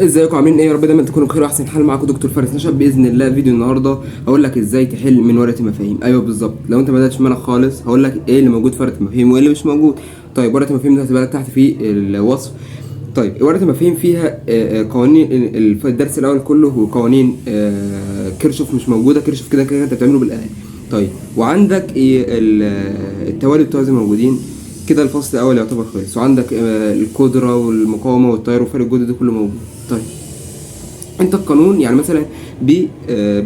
ازيكم عاملين ايه؟ يا رب دايما تكونوا بخير واحسن حال. معاكم دكتور فارس نشأت. باذن الله فيديو النهارده هقول لك ازاي تحل من ورقة المفاهيم. ايوه بالظبط، لو انت ما بداتش منك خالص هقول لك ايه اللي موجود في ورقة المفاهيم وايه اللي مش موجود. طيب ورقة المفاهيم دي هتبقى لك تحت في الوصف. طيب ورقة المفاهيم فيها قوانين الدرس الاول كله، وقوانين كيرشوف مش موجوده. كيرشوف كده كده انت بتعمله بالاله. طيب وعندك ايه؟ التوالي والتوازي موجودين كده. الفصل الاول يعتبر خلص. وعندك القدرة والمقاومة والتيار وفرق الجهد ده كله موجود. طيب انت القانون يعني مثلا P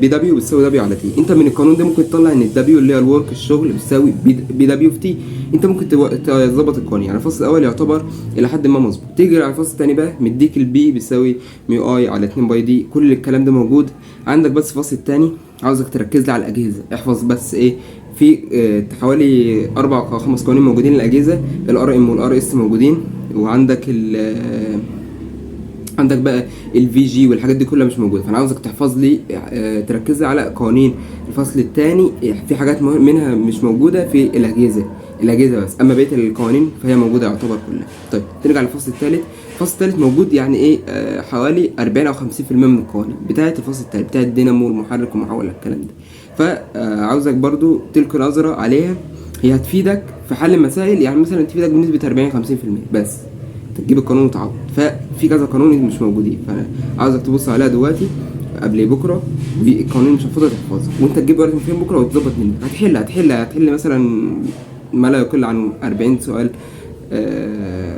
P W بتساوي W على T. انت من القانون ده ممكن تطلع ان ال W اللي هي ال work الشغل بتساوي P W في T. انت ممكن تظبط القانون. يعني الفصل الاول يعتبر الى حد ما مظبوط. تيجي على الفصل الثاني بقى مديك ال B بيساوي mu I على 2 pi d، كل الكلام ده موجود عندك. بس الفصل الثاني عاوزك تركز لي على الاجهزه، احفظ بس ايه في حوالي 4 او 5 قوانين موجودين للاجهزه. ال R m وال R s موجودين، وعندك ال آه، عندك بقى ال V g والحاجات دي كلها مش موجوده. فانا عاوزك تحفظ لي تركز لي على قوانين الفصل الثاني. في حاجات منها مش موجودة في الاجهزه بس، اما بقية القوانين فهي موجودة يعتبر كلها. طيب ترجع للفصل الثالث. الفصل الثالث موجود يعني ايه حوالي 40 او 50% من القوانين بتاعه الفصل الثالث، بتاعه الدينامو والمحرك والمحول الكلام ده. فعاوزك برضو تلقي نظره عليها، هي هتفيدك في حل المسائل، يعني مثلا تفيدك بنسبة 40 50% بس تجيب القانون وتعوض. ففي كذا قانون مش موجودين، فانا عاوزك تبص عليها دلوقتي قبل بكره، والقوانين مش المفروض تحفظها، وانت تجيب ورقة فين بكره وتظبط منك. هتحل مثلا ما لا يقل عن 40 سؤال،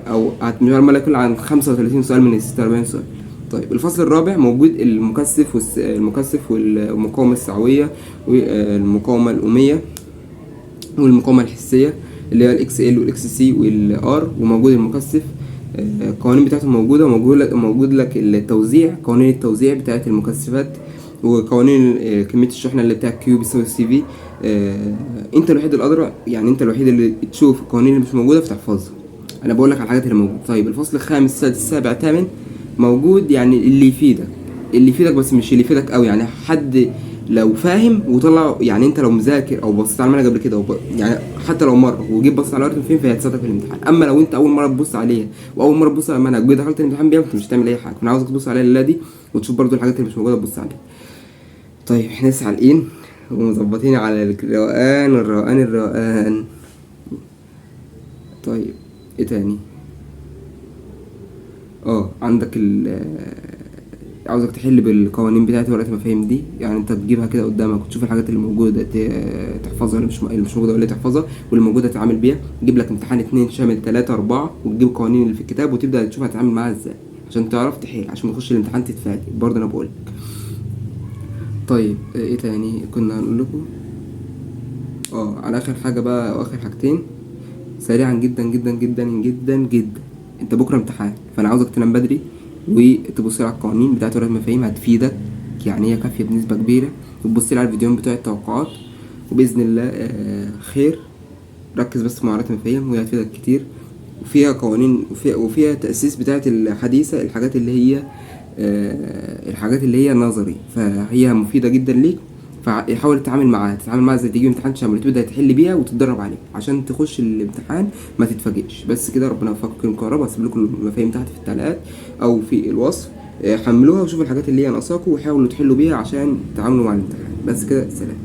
او ما لا يقل عن 35 سؤال من ال 46 سؤال. طيب الفصل الرابع موجود المكثف المكثف والمقاومة السعوية والمقاومة الأومية والمقاومة الحسية اللي هي ال X L وال X C وال R، وموجود المكثف. القوانين بتاعته موجودة، وموجود لك التوزيع، قوانين التوزيع بتاعت المكثفات، وقوانين كمية الشحنة اللي بتاع Q بيساوي C V. انت الوحيد الأدرى، يعني انت الوحيد اللي تشوف القوانين اللي مش موجودة فتحفظها. انا بقول لك على الحاجات اللي موجودة. طيب الفصل الخامس السادس السابع الثامن موجود، يعني اللي يفيدك، اللي يفيدك بس مش اللي يفيدك قوي. يعني حد لو فاهم وطلع، يعني انت لو مذاكر او بصيت على المنهج قبل كده يعني حتى لو مرة وجيت بصيت على ورقة فين فهي هتساعدك في الامتحان. اما لو انت اول مرة تبص عليها واول مرة تبص على المنهج وجيت دخلت الامتحان بيها، انت مش هتعمل اي حاجة. انا عاوزك تبص عليها الليلة دي وتشوف برضو الحاجات اللي مش موجودة تبص عليها. طيب احنا لسه عالقين ومظبطين على الروقان الروقان الروقان. طيب ايه تاني؟ عندك ال عاوزك تحل بالقوانين بتاعت ورقة المفاهيم دي، يعني انت تجيبها كده قدامك وتشوف الحاجات اللي موجودة تحفظها، اللي مش موجودة ولا تحفظها، واللي موجودة تتعامل بيها. تجيب لك امتحان 2 شامل 3 4، وتجيب القوانين اللي في الكتاب وتبدأ تشوف هتتعامل معاها ازاي عشان تعرف تحل، عشان ما تخش الامتحان تتفاجئ برضه انا بقولك. طيب ايه تاني كنا هنقول لكم؟ على اخر حاجة بقى واخر حاجتين سريعا جدا جدا جدا جدا جدا. انت بكره امتحان، فانا عاوزك تنام بدري وتبص على القوانين بتاعت ورقة المفاهيم، هتفيدك يعني هي كافيه بنسبة كبيرة. وتبص على الفيديوهات بتوع التوقعات، وباذن الله خير. ركز بس مع ورقة المفاهيم وهي هتفيدك كتير، وفيها قوانين وفيها تأسيس بتاعت الحديثة، الحاجات اللي هي نظري، فهي مفيدة جدا ليك. فحاول تتعامل معاها، تتعامل معاها زي تيجي امتحان شامل تبدأ تحل بيها وتتدرب عليها عشان تخش الامتحان ما تتفاجئش. بس كده، ربنا يوفقكم. كهرباء هسيب لكم المفاهيم تحت في التعليقات او في الوصف، حملوها وشوفوا الحاجات اللي هي ناقصاكم وحاولوا تحلوا بيها عشان تتعاملوا مع الامتحان. بس كده، سلام.